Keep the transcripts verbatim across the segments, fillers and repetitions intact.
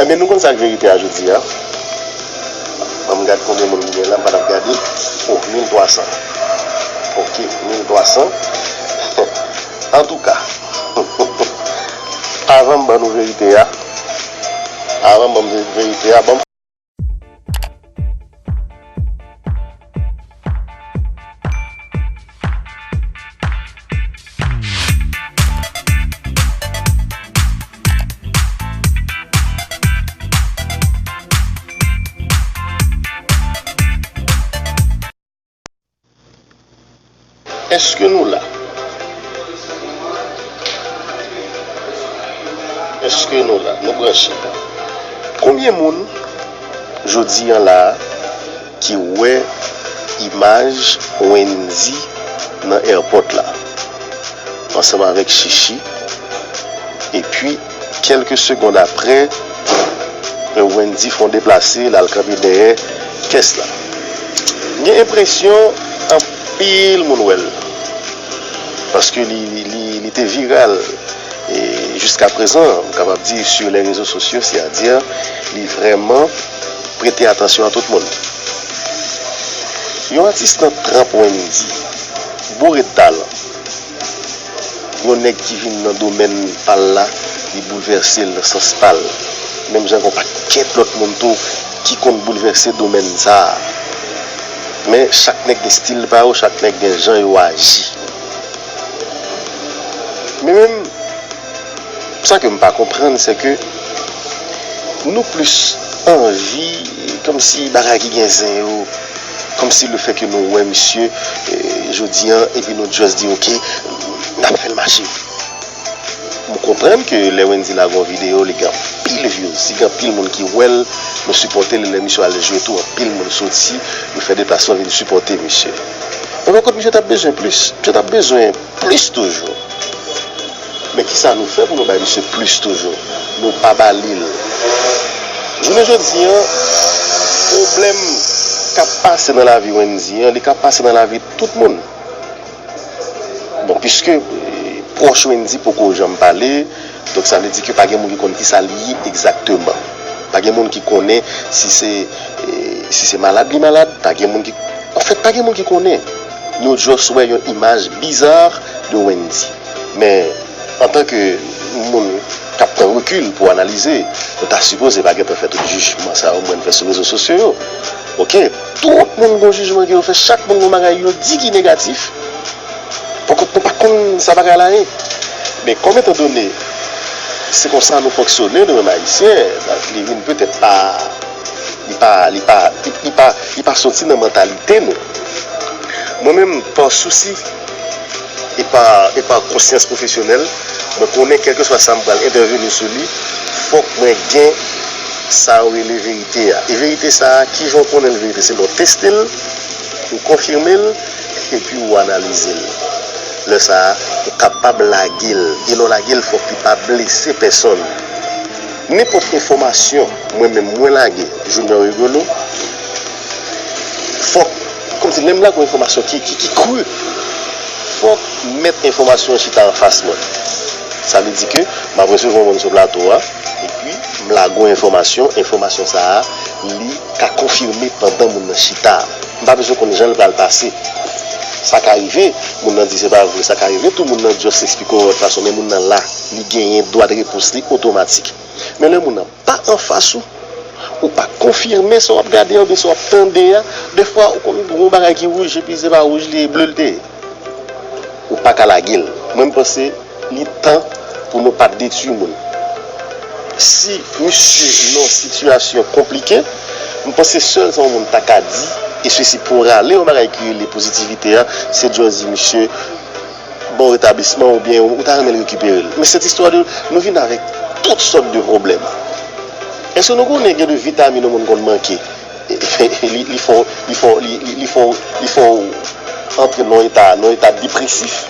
Ebyen, nou konn sa k verite a jodi a. Ban m gad konbyen moun ki gen la, m pa t ap gade. Oh, mil twa san. Ok, mil twa san. Antouka, avan m ban nou verite a, avan m ban nou verite a, ban m Èske nou la? Èske nou la? Nou branche. Konbyen moun jodi a la a ki wè imaj Wendy nan airport la ansanm avèk Chichi? Epi, kèlke segonn aprè, Wendy fè yon deplase, l al kanpe dèyè kès la. M gen enpresyon anpil moun wè l. Paske li, li, li, li te viral. E jiska prezan, m kapab di, sur les réseaux sociaux, c'est-à-dire, li vrèman prete atansyon a tout moun. Yon atis nan tranp Wendy, boure de talan. Yon nèg ki vin nan domèn pa l la, li boulvèse l nan sans pa l. Menm jan gen yon pakèt lòt moun tou ki konn boulvèse domèn sa a. Men chak nèg gen stil pa yo, chak nèg gen jan yo aji. Men menm, sa ke m pa konprann, se ke nou plis anvi, kòmsi bagay ki gen zen yo, kòmsi le fè ke nou wè misye, eh, jodi a, epi nou just di, "Ok, n ap fè l mache." M konprann ke lè Wendy lage yon videyo, li gen anpil views, li gen anpil moun ki wè l, yo sipòte l, lè misye al jwe tou, anpil moun soti, yo fè deplasman vin sipòte misye. Men pa kont, misye t ap bezwen plis, misye t ap bezwen plis toujou. Men kisa nou fè pou nou bay misye plis toujou? Nou pa ba li l. Jounen jodi a, pwoblèm k ap pase nan lavi Wendy an, li ka pase nan lavi tout moun. Bon, piske, eh, pwòch Wendy poko janm pale, donk sa vle di ke pa gen moun ki konn kisa li ye egzakteman. Pa gen moun ki konnen si se, eh, si se malad li malad, pa gen moun ki, anfèt, pa gen moun ki konnen. Nou just wè yon imaj bizar de Wendy. Men, antanke moun k ap pran rekil pou analize, nou ta sipoze pa gentan fè tout jijman sa yo moun fè sou rezo sosyo yo. Ok, tout moun gon jijman ke yo fè, chak moun gon bagay yo di ki negatif. Poko, nou pa konn sa bagay la ye. Men kòm etandone se konsa nou fonksyone, nou menm Ayisyen, li vin petèt pa, li pa, li pa, li, li pa, li pa soti nan mantalite nou. Mwen menm, pa sousi e pa, e pa konsyans pwofesyonèl, mwen konnen kèlkeswa sa m pral entèveni sou li, fòk mwen gen sa yo rele verite a. E verite sa a, kijan w konnen l verite? Se lè w teste l, ou konfime l, epi ou analize l. Lè sa a, ou kapab lage l. E lè w lage l, fòk li pa blese pèsonn. Nenpòt enfòmasyon mwen menm mwen lage, Junior Rigolo, fòk, kòmsi lè m lage yon enfòmasyon ki, ki, ki kri, fòk mèt enfòmasyon an chita anfas mwen. Sa vle di ke m ap resevwa yon moun sou plato a, epi m lage yon enfòmasyon, enfòmasyon sa a, li ka konfime pandan moun nan chita a. M pa bezwen konn jan l pral pase. Sa ka rive, moun nan di se pa vre, sa ka rive tou moun nan just eksplike yon lòt fason, men moun nan la, li genyen dwa de repons li otomatik. Men lè moun nan pa anfas ou, ou pa konfime sa w ap gade a oubyen sa w ap tande a, defwa ou konn gen yon bagay ki wouj epi se pa wouj li ye, ble l te ye. Ou pa ka lage l. Mwen, m panse li tan pou nou pa detwi moun. Si misye nan yon sitiyasyon konplike, m panse sèl sa yon moun ta ka di, e sesi pou rale yon bagay ki rele pozitivite a, se just di misye, bon retablisman oubyen ou ta renmen l rekipere l. Men cette histoire de, nou vin avèk tout sòt de pwoblèm. Èske nou konnen gen de vitamin yon moun konn manke? Li, li fè w, li fè w, li, li, li fè w, li fè w antre nan yon eta, nan yon eta depresif.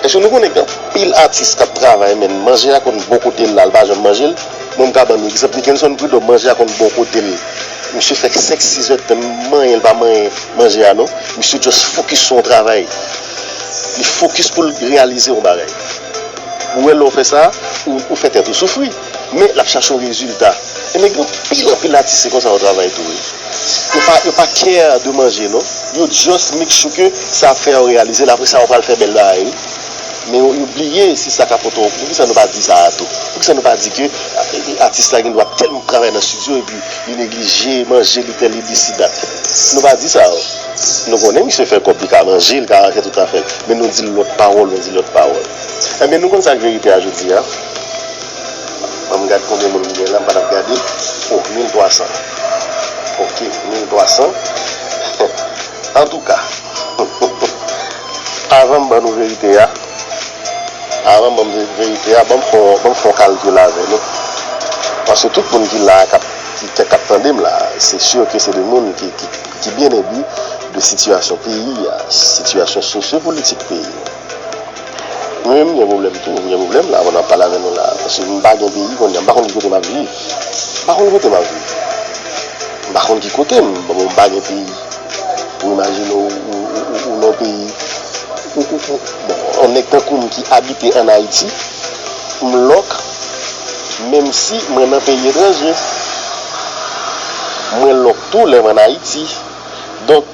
Èske nou konnen gen anpil atis k ap travay, men manje a konn bò kote l la, l pa janm manje l? Mwen, m ka ban nou egzanp, Nickenson Prud'homme, manje a konn bò kote l. Misye fè senk, sis èdtan, manyen l pa manyen manje a non. Misye just fokis sou yon travay. Li fokis pou l reyalize yon bagay. Ou wè lè w fè sa, ou, ou fè tèt ou soufri. Men l ap chache yon rezilta. Ebyen, gen anpil, anpil atis, se konsa yo travay tou, wi. Yo pa, yo pa care de manje, non. Yo just make sure ke sa ap fè yo reyalize l, apre sa, yo pral fè bèl bagay, wi. Men yo, yo bliye si sa ka pote yon, poukisa nou pa di sa a tou? Poukisa nou pa di ke, a, e, e, atis la gen dwa tèlman travay nan estidyo epi li neglije manje, li tèl, li disi dat? Nou pa di sa, wi. Nou konnen misye fè kòb, li ka manje, li ka fè tout afè l. Men nou di l lòt pawòl, nou di l lòt pawòl. Ebyen, nou konn sa k verite a jodi a. Ban m gad konbyen moun ki gen la, m pa t ap gade. Oh, mil twa san. Ok, mil twa san. Antouka, avan m ban nou verite a, avan m ban m verite a, ban m fè, ban m fè yon kalkil avè nou. Paske tout moun ki la, k ap, ki, k ap tande m la, se si ke se de moun ki, ki, ki byen enbi de sitiyasyon peyi a, sitiyasyon sosyopolitik peyi a. Mwen menm, m gen pwoblèm tou, m gen pwoblèm la, pandan m ap pale avè nou la. Paske m pa gen peyi kounye a, m pa konn ki kote m ap viv. M pa konn kote m ap viv. M pa konn ki kote m, bon, m pa gen peyi. Ou imajine w, ou, ou, ou, ou nan peyi, ou, ou, ou, bon, yon nèg tankou m ki abite ann Ayiti, m lòk, menm si mwen nan peyi etranje. Mwen lòk tou lè m ann Ayiti. Donk,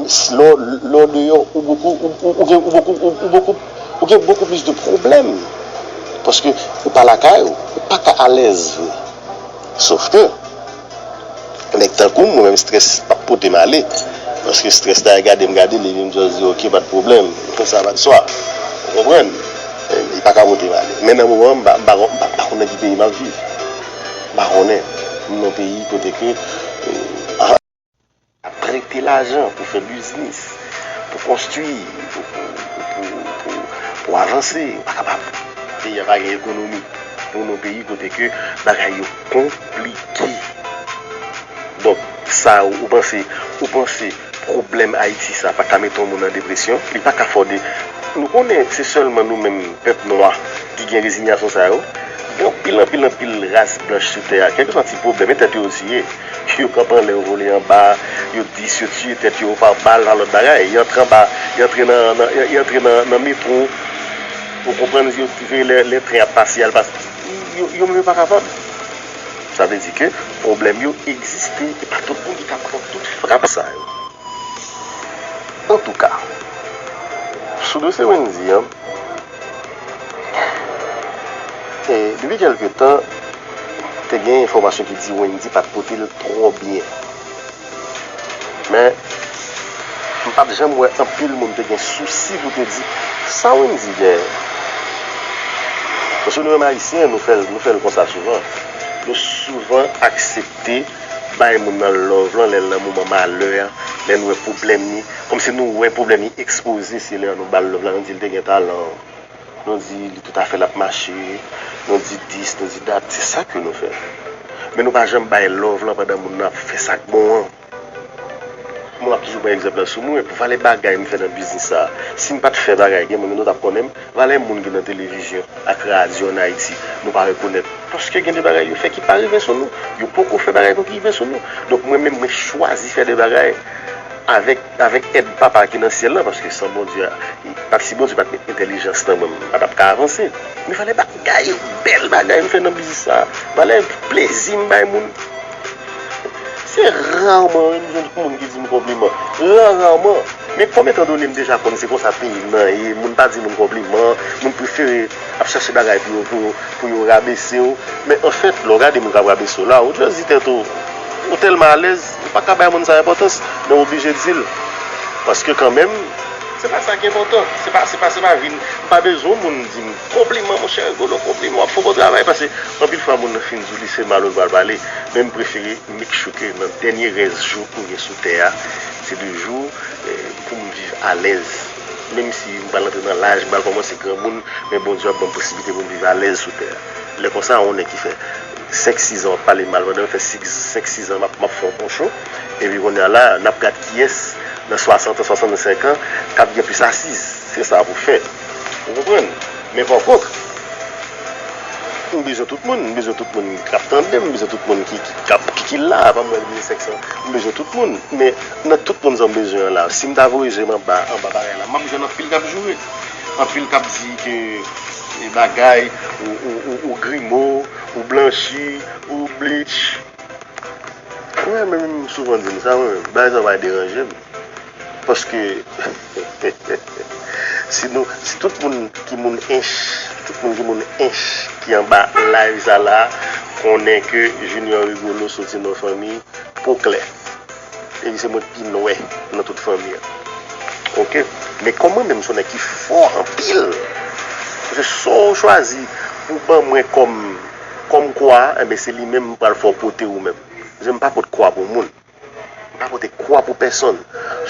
lè w, lè w deyò, ou bokou, ou, ou, ou gen, ou bokou, ou, ou bokou, ou gen bokou plis de pwoblèm. Paske ou pa lakay ou, ou pa ka alèz vre. Sof ke, nèg tankou m, mwen menm, strès p ap pote m ale. Paske strès la, gade m gade l, epi m just di, ok, pa t pwoblèm. Konsa, pa t swa. Ou konprann? Li pa ka pote m ale. Men nan moman, m pa, m pa, m pa, m pa konn nan ki peyi m ap viv. M pa konnen. M nan peyi kote ke, euh, ap prete lajan pou fè biznis, pou konstwi, pou, pou, pou, pou, pou, pou avanse. Ou pa kapab. Peyi a pa gen ekonomi. Nou nan peyi kote ke bagay yo konplike. Donk, sa ou, ou panse, ou panse pwoblèm Ayiti sa pa ka mete yon moun an depresyon? Li pa ka fè w de-, nou konnen se sèlman nou menm, pèp nwa, ki gen rezinyasyon sa yo. Gen anpil, anpil, anpil ras blanch sou tè a. Kèlkeswa ti pwoblèm, e tèt yo yo tiye. Yo kanpe anlè, yo vole anba, yo dis, yo tiye tèt yo pa bal, pa lòt bagay. Y antre anba, y antre nan, nan, y antre nan, nan metwo. Ou konprann, yo veye lè, lè tren ap pase, al pase. Yo, yo menm yo pa kapab. Sa vle di ke pwoblèm yo egziste, e pa tout moun ki ka pran tout frap sa yo. Antouka, sou dosye Wendy an, e, depi kèlke tan, te gen enfòmasyon ki di Wendy pa t pote l twò byen. Men, m pa t janm wè anpil moun te gen sousi pou te di, sa Wendy genyen? Paske nou menm Ayisyen, nou fè l, nou fè l konsa souvan. Nou souvan aksepte bay moun nan love lan lè l nan moman malè a, lè n wè pwoblèm li, kòmsi nou wè pwoblèm li ekspoze, se lè a nou ba l love la, nou di l te gen talan. Nou di li toutafè l ap mache, nou di dis, nou di dat, se sa ke nou fè. Men nou pa janm bay love lan pandan moun nan ap fè sa k bon an. Mwen ap toujou pran egzanp lan sou mwen, pou valè bagay m fè nan biznis sa a. Si m pa t fè bagay, gen moun nou t ap konnen m, valè moun ki nan televizyon ak radyo ann Ayiti, nou pa rekonèt. Paske gen de bagay yo fè ki pa rive sou nou. Yo poko fè bagay pou ki rive sou nou. Donk mwen menm, mwen chwazi fè de bagay avèk, avèk èd Papa ki nan syèl lan, paske san Bondye, pa t, si Bondye pa t met entèlijans nan mwen, m pa t ap ka avanse. Men valè bagay, bèl bagay m fè nan biznis sa a. Valè plezi m bay moun. Se raman wi m jwenn moun ki di m konpliman. Ra, raman. Men kòm etandone m deja konn se konsa peyi m nan ye, moun pa di moun konpliman, moun prefere ap chache bagay pou yo, pou, pou yo rabese w. Men anfèt, lè w gade moun k ap rabese w la, ou just di tèt ou, ou tèlman alèz, ou pa ka bay moun sa enpòtans, men w oblije di l. Paske kanmenm, se pa sa ki enpòtan. Se pa, se pa, se pa vin, m pa bezwen moun di m konpliman, monchè Rigolo, konpliman, w ap fè yon bon travay. Paske anpil fwa moun nan fin di w li se mal ou l pral pale, men m prefere make sure ke nan dènye rès jou m gen sou tè a, se de jou, eh, pou m viv alèz. Menm si m pral antre nan laj, m pral kòmanse granmoun, men Bondye ap ban m posiblite pou m viv alèz sou tè a. Lè konsa, yon nèg ki fè senk, sis an w ap pale mal, pandan m fè senk, sis an m ap, m ap fè yon bon cho, epi kounye a la, n ap gad kiyès nan swasant an, swasannsenk an, k ap gen plis asiz. Se sa pou fè. Ou konprann? Men pa kont, m bezwen tout moun, m bezwen tout moun k ap tande m, m bezwen tout moun ki, ki, k ap, ki, ki la, pa m wè l vini senk san, m bezwen tout moun. Men nan tout moun sa m bezwen an la, si m ta voye je m anba, anba bagay la, m ap jwenn anpil k ap joure. Anpil k ap di ke, e, bagay, ou, ou, ou, ou grimo, blanchi, ou bleach. Mwen menm, m souvan di m sa, mwen menm, bagay sa pa deranje m. Paske si nou, si tout moun ki moun ench, tout moun ki moun ench ki anba live sa la, konnen ke Junior Rigolo soti nan fanmi po klè. Epi se mwen ki pi nwè nan tout fanmi an. Oke? Men kòm mwen menm se yon nèg ki fò anpil, se sa w chwazi pou ban mwen kòm, kòm kwa, enben se li menm m pral fè w pote ou menm. Paske m pa pot kwa pou moun. M pa pote kwa pou pèsonn.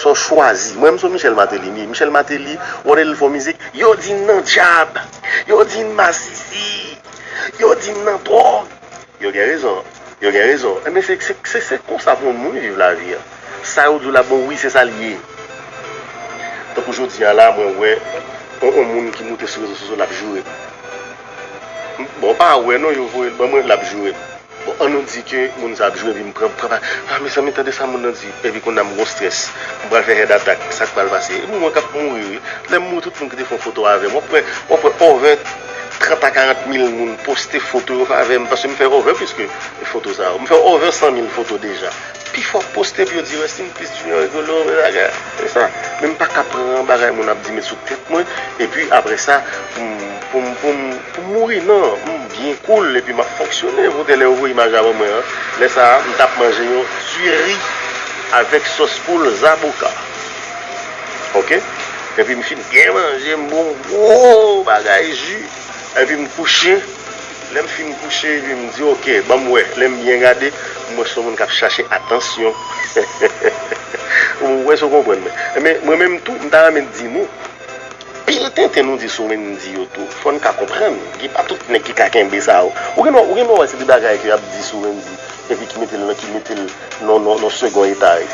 Sa w chwazi. Mwen menm se Michel Martelly m ye. Michel Martelly, w ap tande l fè mizik, yo di m nan djab, yo di m masisi, yo di m nan dwòg. Yo gen rezon. Yo gen rezon. Enben, se, se, se, se konsa pou yon moun viv lavi a. Sa yo di w la, bon, wi, se sa l ye. Tankou jodi a la, mwen wè yon, yon moun ki moute sou rezo sosyo, l ap joure m. Bon, m pa wè non, yo voye l ban mwen, l ap joure m. Bon, an nou di ke moun sa ap joure, epi m pran, pran, ah, mezanmi, tande sa moun nan di. Epi kounye a m gon strès. M pral fè heart attack. Sa k pral pase? Epi mwen k ap mouri, wi. Lè m mouri, tout moun ki te fè yon foto avè m, w ap wè, w ap wè over trant a karant mil moun poste foto yo avè m, paske m fè over plis ke foto sa yo. M fè over san mil foto deja. Pifò ap poste pou yo di rest in peace Junior Rigolo, bagay. Se sa. Men m pa ka pran bagay moun ap di met sou tèt mwen, epi apre sa, pou m, pou m, pou m, pou m mouri, non. M byen cool, epi m ap fonksyone. Poutèt lè yo voye imaj avè mwen an, lè sa a, m t ap manje yon diri avèk sòs poul zaboka. Oke? Epi m fin byen manje, m bwè yon gwo bagay ji, epi m kouche. Lè m fin kouche, epi m di, oke, ban m wè. Lè m byen gade, m wè se yon moun k ap chache atansyon. Ou wè, si w konprann mwen. Men, mwen menm tou, m ta renmen di nou, pil tenten nou di sou Wendy yo tou, fò n ka konprann. Gen pa tout nèg ki ka kenbe sa yo. Ou gen dwa, ou gen dwa wè se de bagay ke y ap di sou Wendy, epi ki mete l nan, ki mete l nan, nan, nan segon eta yo.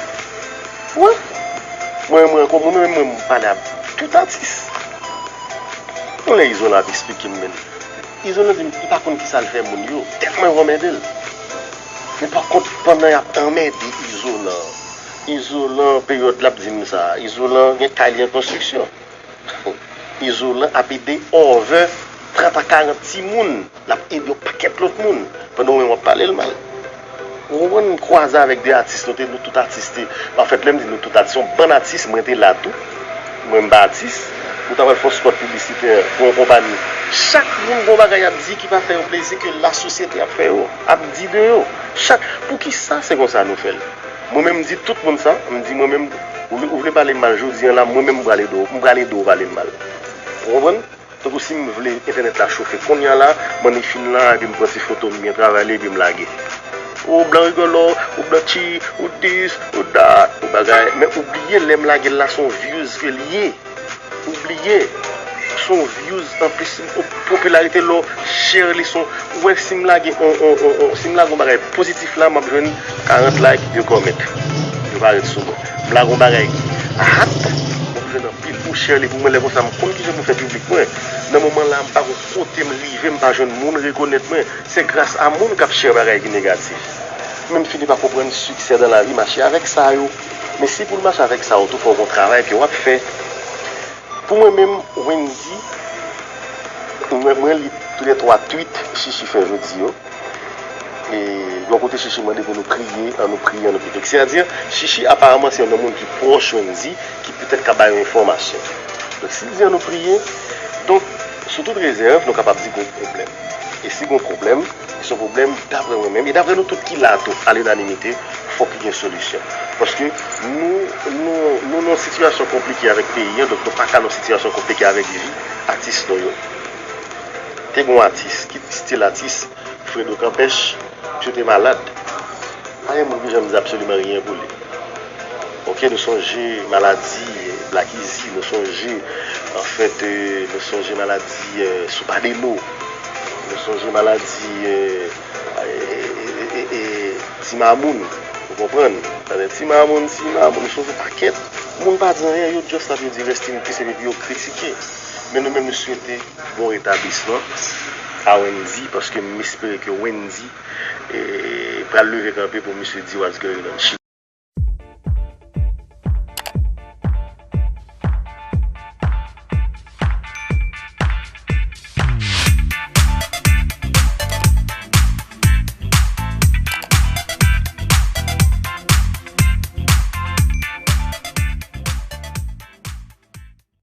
Wi. Mwen, mwen, kòm mwen menm, mwen, m pale ak tout atis. Yon lè Izolan ap eksplike m, men Izolan di m li pa konn kisa l fè moun yo, tèlman yo anmède l. Men pa kont, pandan y ap anmède Izolan, Izolan, peryòd l ap di m sa, Izolan gen kay li an konstriksyon. Izolan ap ede over trant a karant timoun. L ap ede yon pakèt lòt moun. Pandan w menm w ap pale l mal. Ou konprann, m kwaze avèk de atis, nou te, nou tout atis te. Anfèt, lè m di nou tout atis, yon bann atis, mwen te la tou. Mwen, m pa atis. Ou ta pral fè yon spòt piblisitè pou yon konpayi. Chak moun gon bagay y ap di ki pa fè yo plezi, ke lasosyete ap fè yo, ap di de yo. Chak, poukisa se konsa nou fè l? Mwen menm, m di tout moun sa, m di mwen menm, ou vle, ou vle pale m mal jodi a la, mwen menm m pral ede w, m pral ede w pale m mal. Ou konprann? Tankou si m vle entènèt la chofe kounye a la, m annik fin la, epi m pran ti foto m byen travay li, epi m lage. Ou blan rigolo, ou blan chi, ou this, ou that, ou bagay. Men ou bliye lè m lage l la, se yon views ke l ye. Ou bliye, se yon views, anplis, yon popilarite lè w share li, se yon, ou wè si m lage on, on, on, on, si m lage yon bagay pozitif la, m ap jwenn karant like, yon comment. Yo pa ret sou mwen. M lage yon bagay ki hat, m ap jwenn anpil pou share li pou mwen, lè konsa m konn kijan pou fè piblik mwen. Nan moman la, m pa gon kote m rive, m pa jwenn moun rekonèt mwen. Se gras a moun k ap share bagay ki negatif. Men m fini pa konprann siksè dan lavi mache avèk sa yo. Men si pou l mache avèk sa yo tou, fò w gon travay ke w ap fè. Pou mwen menm, Wendy, mwen, mwen li toulètwa tweet Chichi fè jodi yo. E yon kote Chichi mande pou nou priye, an nou priye, an nou priye. Sètadi, Chichi aparaman se yon moun ki pwòch Wendy, ki petèt ka ba yo enfòmasyon. Donk, si l di an nou priye, donk, sou tout rezèv, nou kapab di gon pwoblèm. E si gon pwoblèm, se yon pwoblèm, daprè mwen menm, e daprè nou tout ki la tou, alinanimite, fòk gen solisyon. Paske nou, nou, nou nan yon sitiyasyon konplike avèk peyi an, donk nou pa ka nan yon sitiyasyon konplike avèk vi atis nou yo. Te gen yon atis, ki stil atis, Fredo Kanpèch, misye te malad. Pa gen moun ki janm di absoliman ryen pou li. Oke, nou sonje maladi, eh, Black Easy, nou sonje, anfèt, eh, nou sonje maladi, eh, Soupadeno, nou sonje maladi, eh, eh, eh, eh, eh, Ti Mamoun, ou konprann? Sa vle Ti Mamoun, Ti Mamoun, nou sonje pakèt moun pa di anyen, yo just ap yo di rest in peace epi yo kritike. Men nou menm nou swete bon retablisman a Wendy, paske m espere ke Wendy, eh, pral leve kanpe pou misye di what's going on.